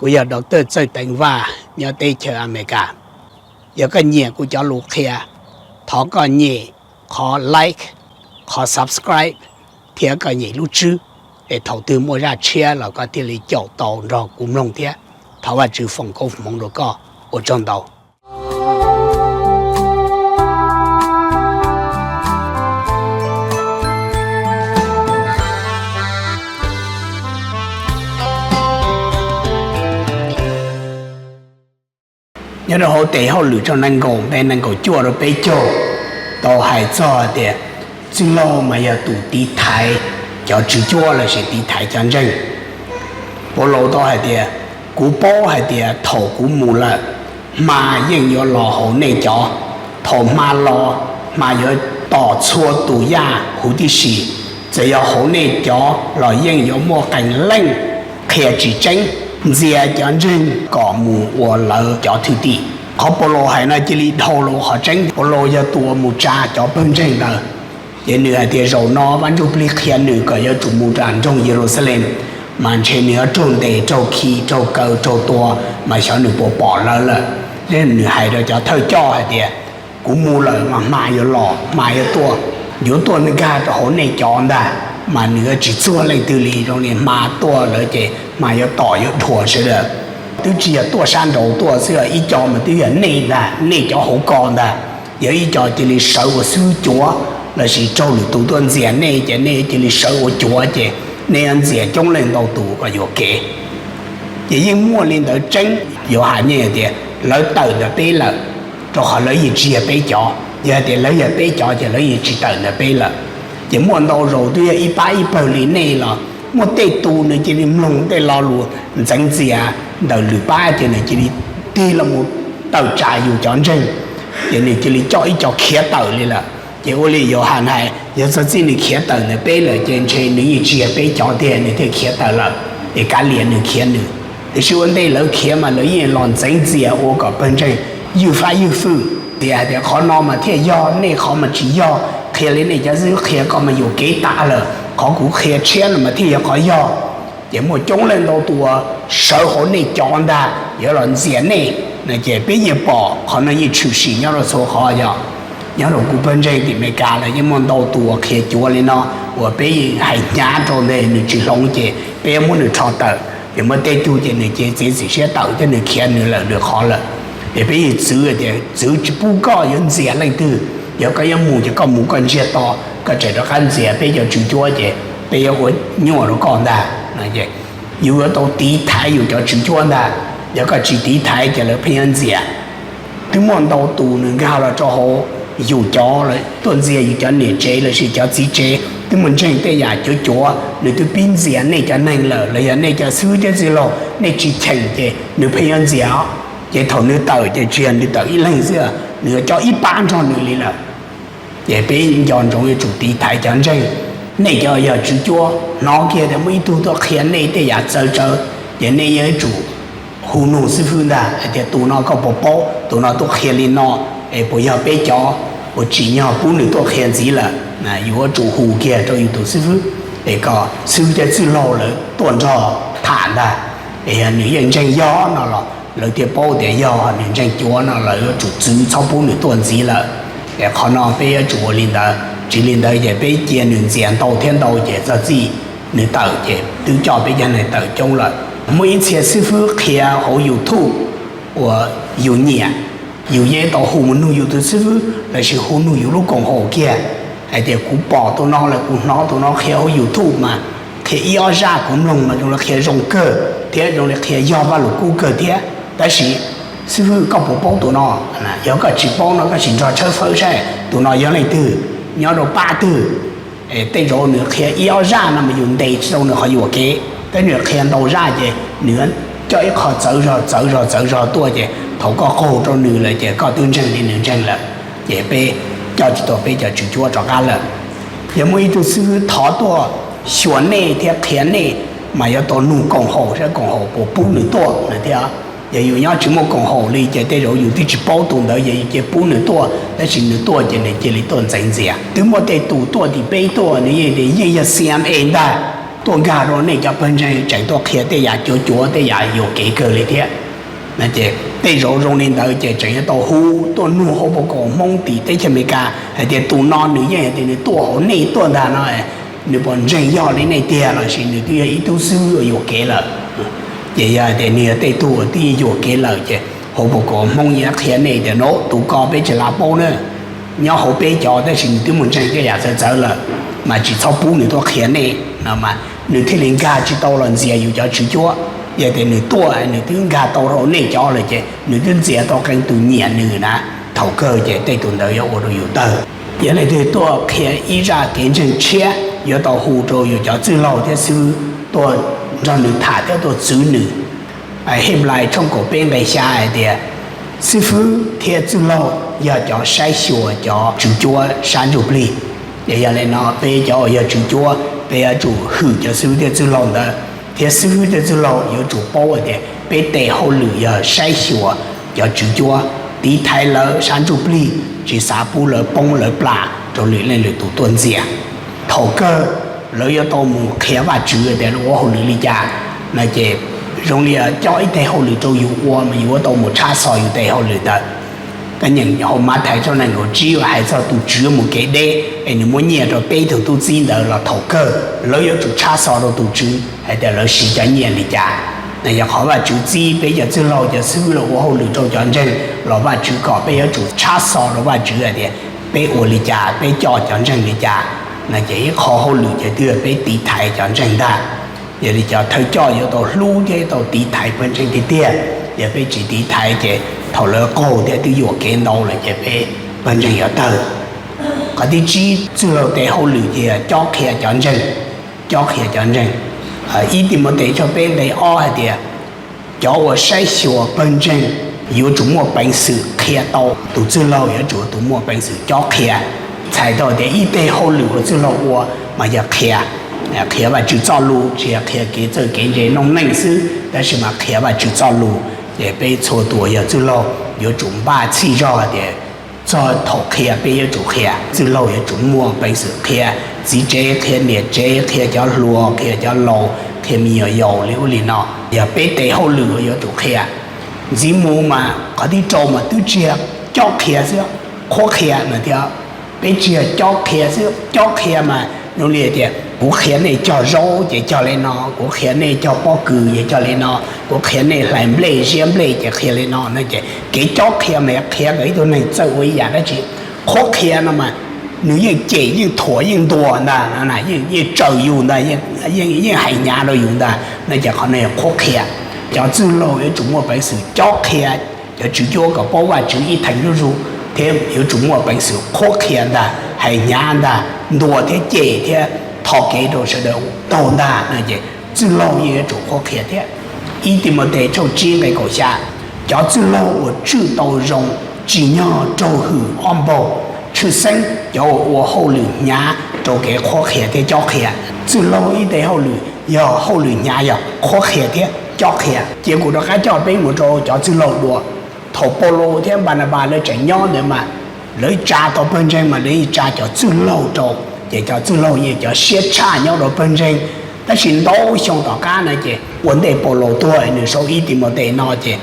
Kuv yog Doctor Txawj Teev Vaj nyob teb chaws Amelikas. Yog koj nyiam kuv cov lus qhia, thov koj nyem qhov like, qhov subscribe, thiab koj nyem lub tswb, es thaum twg muaj zaj tshiab los koj thiaj li caum tau nrog kuv mloog thiab. Thov Vajtswv foom koob hmoov rau koj. Ua tsaug ntau. Nyob rau hauv tes hauj lwm tshooj nees nkaum, nqe nees nkaum cuaj rau peb caug, tau hais txog tias txwj laug mas yog tus tiv thaiv cov tswv cuab lossis tiv thaiv cov ntseeg. Paulus tau hais tias, kuv paub hais tias thaum kuv mus lawm, hma yeej yuav los hauv nej cov. Thaum hma los, hma yuav tom txhua tus yaj huv tib si. Txawm yog hauv nej cov los yeej yuav muaj qee leej qhia tsis tseeb, ntxias cov ntseeg kom mus ua lawv cov thwj tim. Qhov Paulus hais no cia li dhau los qhov tseeb. Paulus yog tus uas mus tsa cov pawg ntseeg ntawd, ces nws hais tias zaum no Vaj Ntsujplig Plig qhia nws kom yuav tsum mus rau nroog Yeluxalees, mas ntshe nws yuav raug ntes, raug khi, raug kaw, raug tua, mas xyov nws puas pom lawv lawm. Nws hais rau cov thawj coj hais tias, kuv mus lawm mas hma yuav los, hma yuav tuaj, yuav tuaj nkag rau hauv nej cov ntag, mas nws yuav tsis txuag leej twg li. Zoo li hma tuaj lawm ces hma yuav tom yuav dhuav sawv daws. Twb tsis yog tuaj sab nraud tuaj xwb, ib co mas twb yog nej ntag, nej cov hauv ko ntag. Yog ib co cia li sawv ua xib hwb cuav lossis raug lwm tus tuaj ntxias nej ces nej cia li sawv ua cuav ces nej yuav ntxias coob leej ntau tus kom yuam kev. Ces yeej muaj li ntawd tseeb. Yauhas yeej tias lawv tawm ntawm peb lawm, rau qhov lawv yeej tsis yog peb cov. Yog hais tias lawv yog peb cov ces lawv yeej tsis tawm ntawm peb lawm. Ces muaj ntau zaus twb yog ib pab ib pawg li nej los muaj tej tus nws cia li mloog tej lo lus ntxeev ntxias ntawm lwm pab ces nws cia li tig los mus tawm tsam yus cov ntseeg, ces nws cia li coj ib co khiav tawm li lawm. Ces ua li Yauhas hais, yog txog txij nws khiav tawm ntawm peb lawm ces ntshe nws yeej tsis yog peb cov tiag, nws thiaj khiav tawm lawm, es kav liam nws khiav nws. Tiam sis ua ntej lawv khiav mas lawv yeej los ntxeev ntxias ua kom pawg ntseeg ywj fab ywj fwj, tias hais tias qhov no mas thiaj yog, nej qhov mas tsis yog, qhia li nej cov xib hwb qhia ko mas yuam kev tas lawm, qhov kuv qhia tshiab no mas thiaj yog qhov yog. Ces muaj coob leej ntau tus uas sawv hauv nej cov ntag yuav los ntxias nej no ces peb yeej pom qhov no yeej tshwm sim nyob rau txhua qhov. Yog nyob rau kuv pawg ntseeg tim Amelikas los yeej muaj ntau tus uas qhia cuav li no, uas peb yeej hais hnyav rau ntawd nws tsis hloov ces peb yuav muab nws rho tawm. Ces muaj tej tug ces nws cev txiav txim siab tawm thiab nws khiav nws lawm nws qhov lawm. Ces peb yeej txwv tias txwv tsis pub koj yuav ntxias leej twg. Yog koj yuav mus ces koj mus koj ntsiag to, koj tseem rov qab ntxias peb cov tswv cuab ces peb yuav ua nyuaj rau koj ntag. Yus yuav tau tiv thaiv yus cov tswv cuab ntag. Yog koj tsis tiv thaiv ces lawv pheej yuav ntxias. Twb muaj ntau tus nws nkag los rau hauv yus cov, tuaj ntxias yus cov niam tsev lossis cov txiv tsev, twb mus ntseeg tej yam cuav cuav, nws twb pib ntxias nej cov neeg lawm los yog nej cov xib hwb thiab txwj laug nej tsis cheem ces nws pheej yuav ntxias os. Ces thaum nws tawm ces tsis yog nws tawm ib leeg xwb, nws yuav coj ib pab nrog nws li lawm. Ces peb nco ntsoov yuav tsum tiv thaiv cov ntseeg. Nej cov yog tswv cuab hnov kiag tias muaj ib tug tuaj qhia nej tej yam txawv tsawv, ces nej yuav tsum hu nug xib hwb ntag hais tias tus no koj puas paub, tus no tuaj qhia li no, es puas yog peb cov, puas tsim nyog pub nws tuaj qhia ntxiv lawm. Yus yuav tsum hu kiag rau yus tus xib hwb, es kom xib hwb thiab txwj laug lawv tuaj nrog tham ntag. Es yog nws yeej ntseeg yog no los lawv thiaj paub tias yog nws ntseeg cuav no lawv yuav tsum txwv txhob pub nws tuaj ntxiv lawm. Es qhov no peb yuav tsum ua li ntawd, tsis li ntawd ces peb cia nws ntxias ntau thiab ntau ces txog txij nws tawm ces twb coj peb cov neeg tawm coob lawm. Muaj ib txhia xib hwb qhia hauv YouTube uas yus nyiam, yus yeej tau hu mus nug yus tus xib hwb lossis hu nug yus lub koom haum kiag hais tias kuv pom tus no lawm, kuv hnov tus no qhia hauv YouTube mas qhia ib ob zaj kuv mloog mas zoo li qhia zoo kawg thiab zoo li qhia yog Vajluskub kawg thiab. Tab sis xib hwb, koj puas paub tus no? Yog koj tsis paub no koj sim nrog tshawb fawb saib tus no yog leej twg, nyob rau pab twg. Tej zaum nws qhia ib ob zaj no mas yus ntes tsis tau nws qhov yuam kev, tab nws qhia ntau zaj ces nws coj ib qho txawv zog txawv zog txawv zog tuaj ces thaum koj qaug rau nws lawm ces koj twb ntseeg li nws ntseeg lawm, ces peb coj tsis tau peb cov tswv cuab rov qab lawm. Yog muaj ib tug xib hwb thov tuaj xyuas nej thiab qhia nej mas yuav tau nug koom haum saib koom haum puas pub nws tuaj no thiab. Yog yus nyob tsis muaj koom haum li ces tej zaum yus twb tsis paub tus ntawd, yog yus cia pub nws tuaj, tab sis nws tuaj ces nws cia li tuaj ntxeev ntxias. Twb muaj tej tus tuaj tim peb tuaj nws yeej tias yeej yog C I A ntag, tuaj nkag rau nej cov pawg ntseeg tseem tuaj qhia tej yam cuav cuav tej yam yuam kev kawg li thiab. Ces tej zaum zoo li ntawd ces tseem yuav tau hu tuaj nug hauv pus kaum Hmoob tim teb chaws Amelikas hais tias tus no nws yeej hais tias nws tuaj hauv nej tuaj ntag no, nws puas ntseeg yog li nej tiag lossis nws twb yog ib tug xib hwb uas yuam kev lawm. Ces yog hais tias nws yog tej tug uas twb yuam kev lawm ces hauv pus kaum Hmoob yuav qhia nej tias no tus ko peb tsis lam paub na, nyob hauv peb cov tab sis nws twb mus ntseeg tej yam txawv txawv lawm, mas tsis txhob pub nws tuaj qhia nej no mas nws thiaj li nkag tsis tau los ntxias yus cov tswv cuab. Yog tias nws tuaj nws twb nkag tau rau nej cov lawm ces nws twb ntxias tau qee tus nyiam nws na, thaum kawg ces tej tus ntawd yuav ua rau yus tawg. Yog leej twg tuaj qhia ib zaj kev ntseeg tshiab yuav tau hu rau yus cov txwj laug thiab xib hwb tuaj nrog nws tham thiab tuaj txwv nws. Henplais tshooj kaum peb nqe xya hais tias, xib hwb thiab txwj laug yog cov saib xyuas cov tswv cuab sab ntsuj plig. Ces yog li no peb cov uas yog tswv cuab peb yuav tsum hwm cov xib hwb thiab txwj laug ntawd, thiab xib hwb thiab txwj laug yuav tsum paub hais tias peb tes hauj lwm yog saib xyuas cov tswv cuab, tiv thaiv lawv sab ntsuj plig, tsis xav pub lawv poob lawv plam rau lwm leej lwm tus tuaj ntxias. Thaum kawg lawv yuav tau mus qhia Vajtswv tias lawv ua hauj lwm li cas no ces zoo li coj ib teg hauj lwm rau yus ua mas yus yuav tau mus tshab xo yus tes hauj lwm ntawd. Koj nyeem hauv Mathais tshooj nees nkaum tsib uas hais txog tus tswv mus kev deb es nws muab nyiaj rau peb tug tub txib ntawd los thaum kawg lawv yuav tsum tshab xo rau tus tswv hais tias lawv siv cov nyiaj li cas. Yog qhov Vajtswv txib peb cov txwj laug cov xib hwb los ua hauj lwm rau cov ntseeg los Vajtswv kom peb yuav tsum tshab xo rau Vajtswv hais tias peb ua li cas, peb coj cov ntseeg li cas no ces ib qho hauj lwm ces twb yog peb tiv thaiv cov ntseeg ntag. Yog li cov thawj coj yuav tau hlub thiab tau tiv thaiv pawg ntseeg tiag tiag. Yog peb tsis tiv thaiv ces thaum lawv qaug thiab twb yuam kev ntau lawm ces peb pawg ntseeg yuav tawg. Qhov thib tsib, txwj laug tes hauj lwm ces yog cob qhia cov ntseeg. Cob qhia cov ntseeg. Ib Timautes tshooj peb nqe ob hais tias cov uas saib xyuas pawg ntseeg yuav tsum muaj peev xwm qhia tau, tus txwj laug yuav tsum tus muaj peev xwm cob qhia. Txhais tau tias ib teg hauj lwm uas txwj laug ua mas yog qhia, qhia Vajtswv txoj lus, tsis yog qhia kev txawj kev ntse noob neej xwb, tab sis mas qhia Vajtswv txoj lus. Ces peb txhua tus yog txwj laug yuav tsum npaj txhij zog tias txog thaum qhia peb yuav tsum qhia. Txwj laug yuav tsum muaj peev xwm qhia txiv tsev, qhia niam tsev, qhia cov hluas, qhia cov laus, qhia me nyuam yaus li ub li no. Yog peb tes hauj lwm yuav tsum qhia. Ntxiv mus mas qhov thib rau mas twb tsis yog cob qhia xwb, qhuab qhia no thiab. Peb tsis yog cob qhia xwb, cob qhia mas zoo li tias kuv qhia nej cog zaub ces cog li no, kuv qhia nej cog pob kws ces cog li no, kuv qhia nej hlais nplej ziab nplej ces qhia li no no ces kev cob qhia mas qhia kom ib tug neeg txawj ua ib yam dab tsi. Qhuab qhia no mas nws yeej cem yeej thuam yeej ntuas ntag, yeej tsaws yus ntag, yeej hais hnyav rau yus ntag no ces qhov no yog qhuab qhia. Cov txwj laug yuav tsum muaj peev xwm cob qhia cov tswv cuab kom paub Vajtswv ib theem zuj zus, thiab yuav tsum muaj peev xwm qhuab qhia ntag, hais hnyav ntag, ntuas thiab cem thiab tho kev rau sawv daws taug ntag no ces txwj laug yeej yuav tsum qhuab qhia thiab. Ib Timautes tshooj tsib nqe kaum xya, cov txwj laug uas tswj tau zoo tsim nyog raug hwm ob npaug, tshwj xeeb cov uas ua hauj lwm hnyav rau kev qhuab qhia thiab cob qhia. Txwj laug ib teg hauj lwm yog hauj lwm hnyav yog qhuab qhia thiab cob qhia. Ces kuv rov qab coj peb mus rau cov txwj laug dua. Thaum Paulus thiab Npananpas lawv tseem nyob ntawd mas lawv tsa tau pawg ntseeg mas lawv yeej tsa cov txwj laug rau, ces cov txwj laug yeej cov siab tshaj nyob rau pawg ntseeg. Tab sis ntau xyoo tom qab no ces ua ntej Paulus tuag nws sau ib Timautes no ces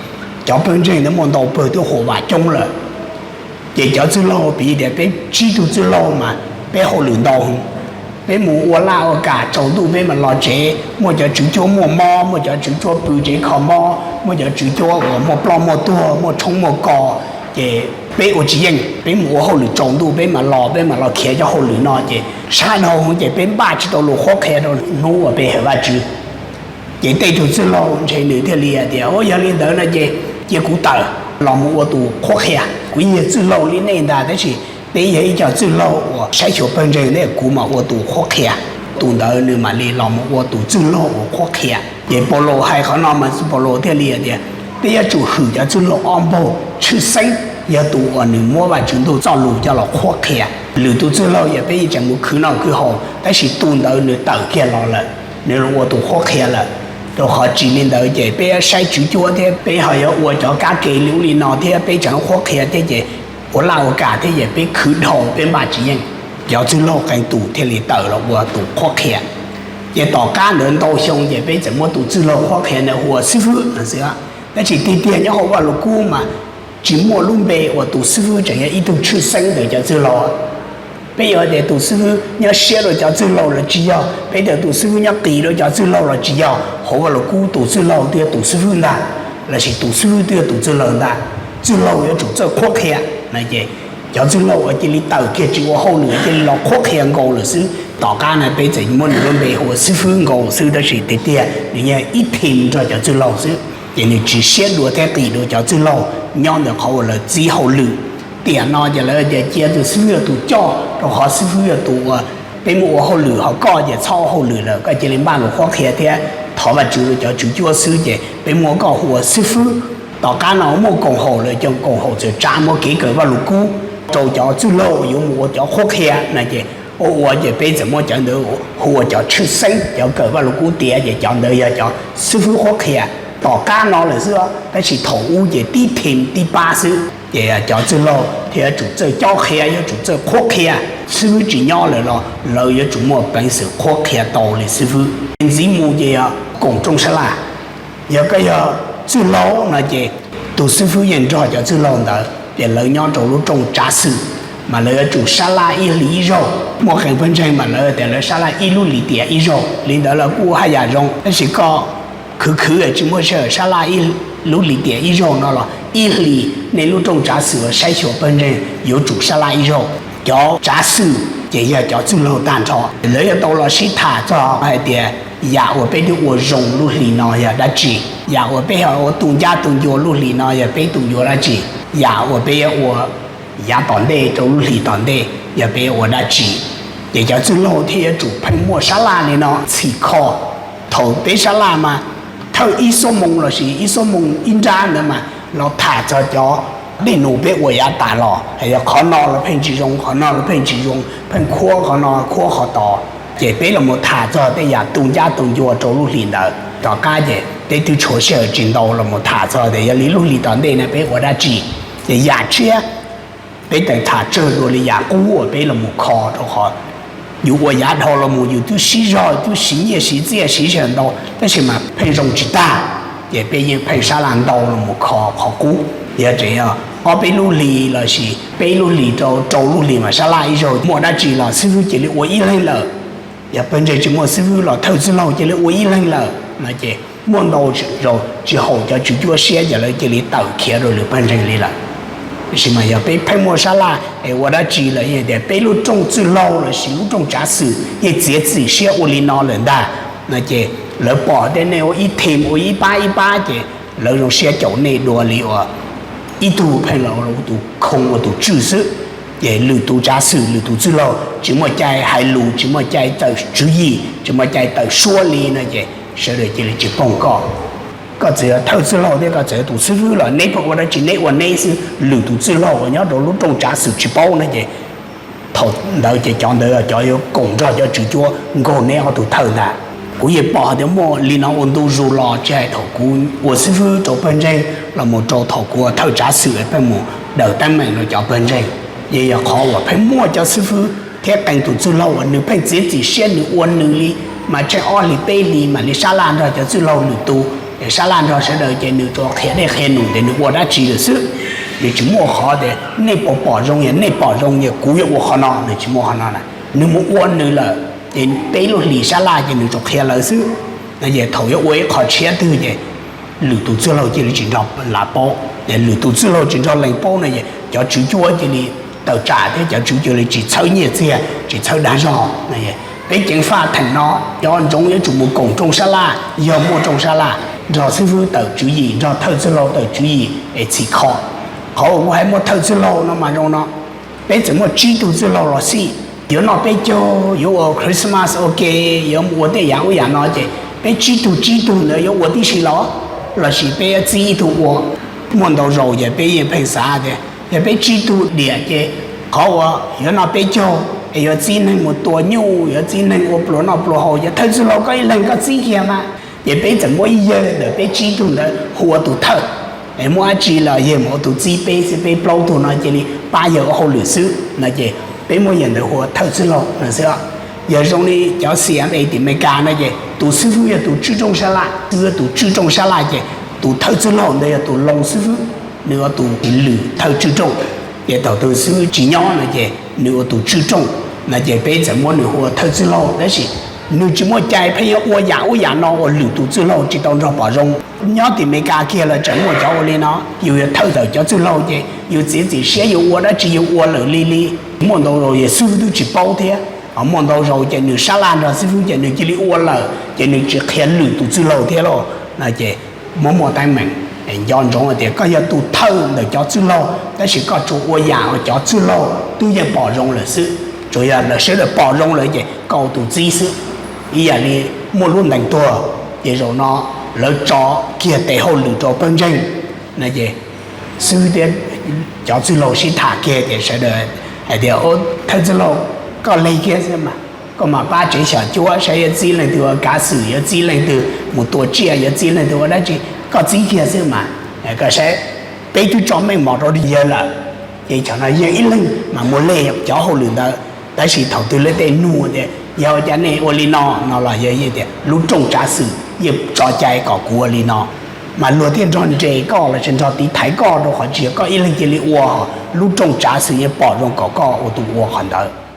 cov pawg ntseeg ntawd muaj ntau pawg twb huam vam coob lawm. Ces cov txwj laug piv tias peb tsib tug txwj laug mas peb hauj lwm ntau heev. Peb mus ua laj ua kam tsaus ntuj peb mas los tsev, muaj cov tswv cuab muaj mob, muaj cov tswv cuab pw tsev kho mob, muaj cov tswv cuab uas muaj ploj muaj tuag, muaj tshoob muaj kos, ces peb ua tsis yeej. Peb mus ua hauj lwm tsaus ntuj peb mas los, peb mas los khiav cov hauj lwm no ces sab dhau heev ces peb npaj tsis tau lus qhuab qhia rau hnub uas peb hawm Vajtswv. Ces tej tug txwj laug ntshe nws thiaj li hais tias, Ua yog li ntawd no ces cia kuv tawm los mus ua tus qhuab qhia. Kuv yog txwj laug li nej ntag tab sis peb yog ib co txwj laug uas saib xyuas pawg ntseeg ne, kuv mam ua tus qhuab qhia. Tus ntawd nws mam li los mus ua tus txwj laug uas qhuab qhia. Ces Paulus hais qhov no mas Paulus thiaj li hais tias, Peb yuav tsum hwm cov txwj laug ob npaug, tshwj xeeb yog tus uas nws muab Vajtswv ntuj txoj lus coj los qhuab qhia. Lwm tus txwj laug yog peb yeej tseem mus khwv noj khwv haus, tab sis tus ntawd nws tawm kiag los lawm, nws los ua tus qhuab qhia lawm. Rau qhov tsis li ntawd ces peb yuav saib tswv cuab thiab peb ho yuav ua cov kab ke li ub li no thiab peb tseem qhuab qhia thiab ces ua laj ua kam thiab ces peb khwv dhau peb npaj tsis yeej. Cov txwj laug qee tus thiaj li tawm los ua tus qhuab qhia. Ces tom qab ntawd ntau xyoo ces peb txawm muab tus txwj laug qhuab qhia ntawd hu ua xib fwb no xwb. Tab sis tiag tiag nyob hauv Vaj Lug Kub mas tsis muaj lub npe uas tus xib fwb, tseem yog ib tug tshwj xeeb ntawm cov txwj laug. Peb yuav tias tus xib fwb nyob siab rau cov txwj laug los tsis yog, peb tias tus xib fwb nyob qis rau cov txwj laug los tsis yog. Hauv Vaj Lug Kub tus txwj laug twb yog tus xib fwb ntag, lossis tus xib fwb twb yog tus txwj laug ntag. Txwj laug yuav tsum txawj qhuab qhia no ces cov txwj laug uas cia li tawm kiag tsis ua hauj lwm cia li los qhuab qhia nkaus lawm xwb. Tom qab no peb txawm muab nws lub npe hu ua xib fwb nkaus xwb, tab sis tiag tiag nws yog ib team nrog cov txwj laug xwb. Ces nws tsis siab dua thiab qis dua cov txwj laug nyob ntawm qhov uas lawv txib hauj lwm. Tiam no ces lawv tias cia tus xib fwb yog tus coj, rau qhov xib fwb yog tus uas peb muab ua hauj lwm, ho koj ces txhob ua hauj lwm lawm, koj cia li npaj los qhuab qhia thiab thov Vajtswv rau cov tswv cuab xwb, ces peb muab koj hu ua xib fwb. Tom qab no muaj koom haum lawm, cov koom haum txawm tsa muab kev kawm Vaj Lug Kub rau cov txwj laug yuav mus ua cov qhuab qhia no ces ua ua ces peb txawm muab cov ntawd hu ua cov tshwj xeeb, cov kawm Vaj Lug Kub tiav ces cov ntawd yog cov xib fwb qhuab qhia. Tom qab no lawm xwb, tab sis thaum ub ces tib team tib pab xwb. Ces cov txwj laug thiaj yuav tsum txawj cob qhia, yuav tsum txawj qhuab qhia. Xib fwb tsis nyob lawm los lawv yuav tsum muaj peev xwm qhuab qhia tau li xib fwb. Ntxiv mus ces yog koom rooj sab laj. Yog koj yog txwj laug no ces tus xib fwb yeej nrog cov txwj laug ntawd, ces lawv nyob rau lub rooj tsav xwm, mas lawv yuav tsum sab laj ib hlis ib zaug. Muaj qee pawg ntseeg mas lawv tias lawv sab laj ib lub hlis tiam ib zaug, li ntawd los kuj haj yam zoo, tab sis koj khwv khwv tsis muaj sij hawm sab laj ib lub hlis tiam ib zaug no los ib hlis nej lub rooj tsav xwm uas saib xyuas pawg ntseeg yuav tsum sab laj ib zaug. Cov tsav xwm ces yog cov txwj laug tag nrho, lawv yuav tau los sib tham txog hais tias yam uas peb twb ua zoo lub hlis no yog dab tsi, yam uas peb ho ua tu ncab tu ncua lub hlis no yog peb tu ncua dab tsi, yam uas peb yuav ua yav tom ntej rau lub hlis tom ntej yog peb yuav ua dab tsi. Ces cov txwj laug thiaj yuav tsum pheej muaj sab laj li no txhim kho. Thaum peb sab laj mas thawj ib xuab moos lossis ib xuab moos ib nrab ntawd mas los tham txog cov dej num peb ua yav tas los, yog qhov no los pheej tsis zoo, qhov no los pheej tsis zoo, pheej khuab qhov no khuab qhov tod. Ces peb los mus tham txog tej yam tu ncab tu ncua rau lub hlis ntawd. Tom qab ces peb twb tshuav sij hawm tsis ntau los mus tham txog tias yog li lub hlis tom ntej no peb ua dab tsi. Ces yam tshiab peb teem tham tsawg dua li yam qub uas peb los mus kho, rau qhov yus ua yav dhau los mus yus twb sib zog, twb siv nyiaj siv txiaj siv sij hawm ntau, tab sis mas pheej zoo tsis tag. Ces peb yeej pheej sab laj ntau los mus kho qhov qub. Yog tseem yog ob peb lub hlis lossis peb lub hlis rau rau lub hlis mas sab laj ib zaug, muaj dab tsi los xib fwb cia li ua ib leeg lawm. Yog pawg ntseeg tsis muaj xib fwb los thawj txwj laug cia li ua ib leeg lawm no ces muaj ntau zaus tsis haum cov tswv cuab siab ces lawv cia li tawm khiav rau lwm pawg ntseeg li lawm. Tab sis mas yog peb pheej muaj sab laj es ua dab tsi lawm, yog tias peb lub rooj txwj laug lossis lub rooj tsav xwm yeej txiav txim siab ua li no lawm ntag no ces lawv pom tias nej ua ib team ua ib pab ib pab ces lawv zoo siab caum nej dua li uas ib tug pheej los ua tus khoo ua tus tswj xwb. Ces lwm tus tsav xwm lwm tus txwj laug tsis muaj cai hais lus, tsis muaj cai tawm tswv yim, tsis muaj cai tawm suab li no ces sawv daws cia li tsis paub koj. Koj txawm yog thawj txwj laug thiab koj txawm yog tus xib fwb los neb pheej ua dab tsi neb ua neb xwb, lwm tus txwj laug uas nyob rau lub rooj tsav xwm tsis paub no ces thaum ntawd ces cov ntawd cov yuav koom nrog cov tswv cuab nkaug neb ob tug thawj ntag. Kuv yeej pom tias muaj li no ua ntu zus los tsis hais thaum kuv ua xib fwb rau pawg ntseeg los mus rau thaum kuv ua thawj tsav xwm pheej mus daws teeb meem rau cov pawg ntseeg. Yeej yog qhov uas pheej muaj cov xib fwb thiab qee tus txwj laug uas nws pheej txiav txim siab nws ua nws li, mas tsheej ob hlis peb hlis mam li sab laj nrog cov txwj laug lwm tus, sab laj nrog sawv daws ces nws tsuas qhia dej qhia num tias nws ua dab tsi lawm xwb. Nws tsis muaj qhov tias nej puas pom zoo, yog nej pom zoo ces kuv yuav ua qhov no, nws tsis muaj qhov no na. Nws mus ua nws lawm ces peb lub hlis sab laj ces nws tsuas qhia lawv xwb. Ces thaum yuav ua ib qho tshiab twg ces lwm tus txwj laug cia li tsis nrog lees paub, ces lwm tus txwj laug tsis nrog lees paub no ces cov tswv cuab cia li tawm tsam thiab cov tswv cia li tsis txhawb nyiaj txiag tsis txhawb dag zog. Peb ceev faj theem no cov ntsoov yuav tsum mus koom rooj sab laj, yog muaj rooj sab laj nrog xib fwb tawm tswv yim, nrog thawj txwj laug tawm tswv yim es txhim kho. Qhov uas kuv hais muaj thawj txwj laug no mas zoo no, peb txawm muaj tsib tug txwj laug los xij, yuav noj peb caug, yuav ua Christmas ua ke, yuav ua tej yam ub yam no ces peb tsib tug tsib tug ntawd yuav ua tib si los, lossis peb yuav txib ib tug ua. Muaj ntau zaus ces peb yeej pheej xav tias yog peb tsib tug diam ces qhov uas yuav noj peb caug es yuav txib neeg mus tua nyuj, yuav txib neeg ua pluas noj pluas haus, ces thawj txwj laug koj ib leeg koj txib kiag mas. Ces peb txawm muab ib yawg ntawm peb tsib tug ntawd hu ua tus thawj, es muaj dab tsi los yawg mus ua tus txib peb xwb, peb plaub tug no cia li pab yawg ua hauj lwm xwb no ces peb muab yawg ntawd hu ua thawj txwj laug no xwb. Yog zoo li cov C I A tim Amelikas no ces tus xib fwb yog tus tswj rooj sab laj, xib fwb yog tus tswj rooj sab laj ces tus thawj txwj laug ntawd yog tus loo xib fwb, nws ua tus lwm thawj tswj rooj. Ces thaum tus xib fwb tsis nyob no ces nws ua tus tswj rooj, no ces peb txawm muab nws hu ua thawj txwj laug, tab sis nws tsis muaj cai, pheej yuav ua yam ub yam no uas lwm tus txwj laug tsis tau nrog pom zoo. Nyob tim Amelikas kiag los tseem muaj cov ua li no, yus yog thawj ntawm cov txwj laug ces yus txiav txim siab yus ua dab tsi yus ua lawm li li. Muaj ntau zaus yog xib fwb twb tsis paub thiab, ho muaj ntau zaus ces nws sab laj nrog xib fwb ces nws cia li ua lawm ces nws tsis qhia lwm tus txwj laug thiab lauj. No ces muaj muaj teeb meem. Nco ntsoov tias koj yog tus thawj ntawm cov txwj laug tab sis koj tsuas ua yam uas cov txwj laug twb yeej pom zoo lawm xwb, tsuas yog lawv sawv daws pom zoo lawm ces koj ua tus txib xwb. Ib yam li muaj lub ntees tuag ces zaum no lawv tso kiag tes hauj lwm rau pawg ntseeg, no ces xib fwb thiab cov txwj laug sib tham kiag ces sawv daws hais tias, thawj txwj laug, koj leg kiag xwb mas, koj mam pab tsev xyom cuab saib yuav txib leej twg ua kav xwm, yuav txib leej twg mus tua tsiaj, yuav txib leej twg ua dab tsi, koj txib kiag xwb mas. Koj saib, peb twb tso meej mom rau yawg lawm, ces tsam no yawg ib leeg mas mus leg cov hauj lwm ntawd. Tab sis thaum twg lawv tej nug tias yog ua cas nej ua li no no los yawg yeej tias lub rooj tsav xwm yeej tso cai kom kuv ua li no, mas luag thiaj nrog nres koj los sis nrog tiv thaiv koj rau qhov tsis yog koj ib leeg cia li ua, lub rooj tsav xwm yeej pom zoo kom koj ua tus ua qhov ntawd.